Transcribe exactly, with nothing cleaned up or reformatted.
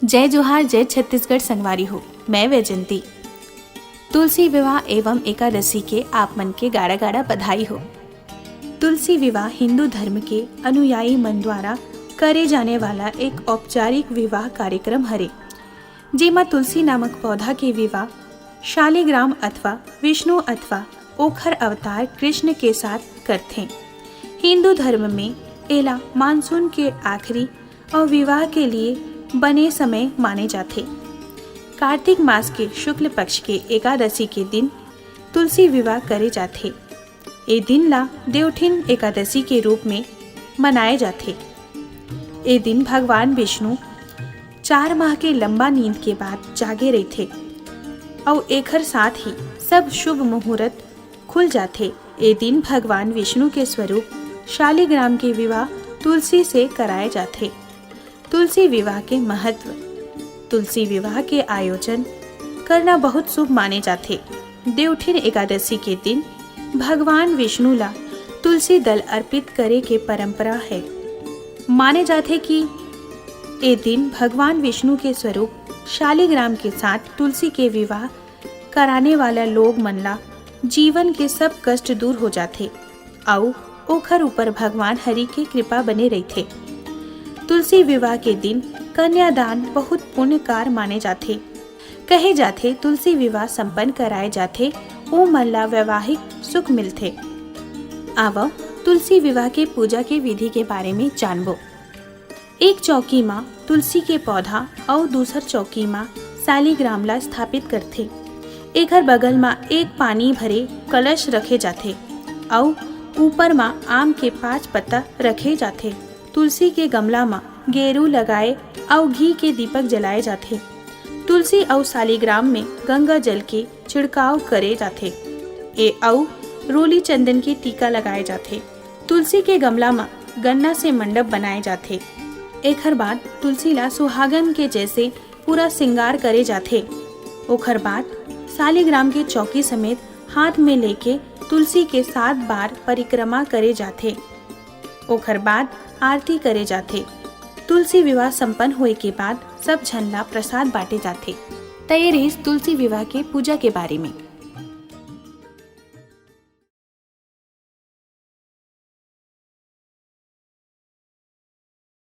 जय जोहार, जय छत्तीसगढ़ संगवारी हो। मैं वैजंती। तुलसी विवाह एवं एकादशी के आप मन के गाड़ा गाड़ा बधाई हो। तुलसी विवाह हिंदू धर्म के अनुयायी मन द्वारा करे जाने वाला एक औपचारिक विवाह कार्यक्रम हरे, जेमा तुलसी नामक पौधा के विवाह शालिग्राम अथवा विष्णु अथवा ओखर अवतार कृष्ण के साथ करथे। हिंदू धर्म में एला मानसून के आखिरी और विवाह के लिए बने समय माने जाथे। कार्तिक मास के शुक्ल पक्ष के एकादशी के दिन तुलसी विवाह करे जाथे। ए दिन ला देवठिन एकादशी के रूप में मनाए जाथे। ए दिन भगवान विष्णु चार माह के लंबा नींद के बाद जागे रहिथे, अउ एखर साथ ही सब शुभ मुहूर्त खुल जाथे। ए दिन भगवान विष्णु के स्वरूप शालिग्राम के विवाह तुलसी से कराए जाथे। तुलसी विवाह के महत्व। तुलसी विवाह के आयोजन करना बहुत शुभ माने जाथे। देवठिन एकादशी के दिन भगवान विष्णु ला तुलसी दल अर्पित करे के परंपरा है। माने जाथे कि ए दिन भगवान विष्णु के स्वरूप शालिग्राम के साथ तुलसी के विवाह कराने वाला लोग मन ला जीवन के सब कष्ट दूर हो जाथे, अउ ओखर ऊपर भगवान हरि के कृपा बने रहिथे। तुलसी विवाह के दिन कन्यादान बहुत पुण्य कार्य माने जाथे। कहे जाथे, तुलसी विवाह संपन्न कराए जाथे, ओ मन ला वैवाहिक सुख मिलथे। आवव, तुलसी विवाह के पूजा के विधि के बारे में जानबो। एक चौकी म तुलसी के पौधा अउ दूसर चौकी म शालिग्राम ला स्थापित करथे। एखर बगल म एक पानी भरे कलश रखे जाथे अउ ऊपर म आम के पांच पत्ता रखे जाथे। तुलसी के गमला म गेरू लगाए अउ घी के दीपक जलाए जाथे। तुलसी अउ शालिग्राम में गंगा जल के छिड़काव करे जाथे। ए अउ रोली चंदन के टीका लगाए जाथे। तुलसी के गमला म गन्ना से मंडप बनाए जाथे। एखर बाद तुलसी ला सुहागन के जैसे पूरा श्रृंगार करे जाथे। ओखर बाद शालिग्राम के चौकी समेत हाथ में लेके तुलसी के सात बार परिक्रमा करे जाथे। ओखर बाद आरती करे जाथे। तुलसी विवाह संपन्न होए के बाद सब झन ला प्रसाद बांटे जाथे। त ये रहिस तुलसी विवाह के पूजा के बारे में।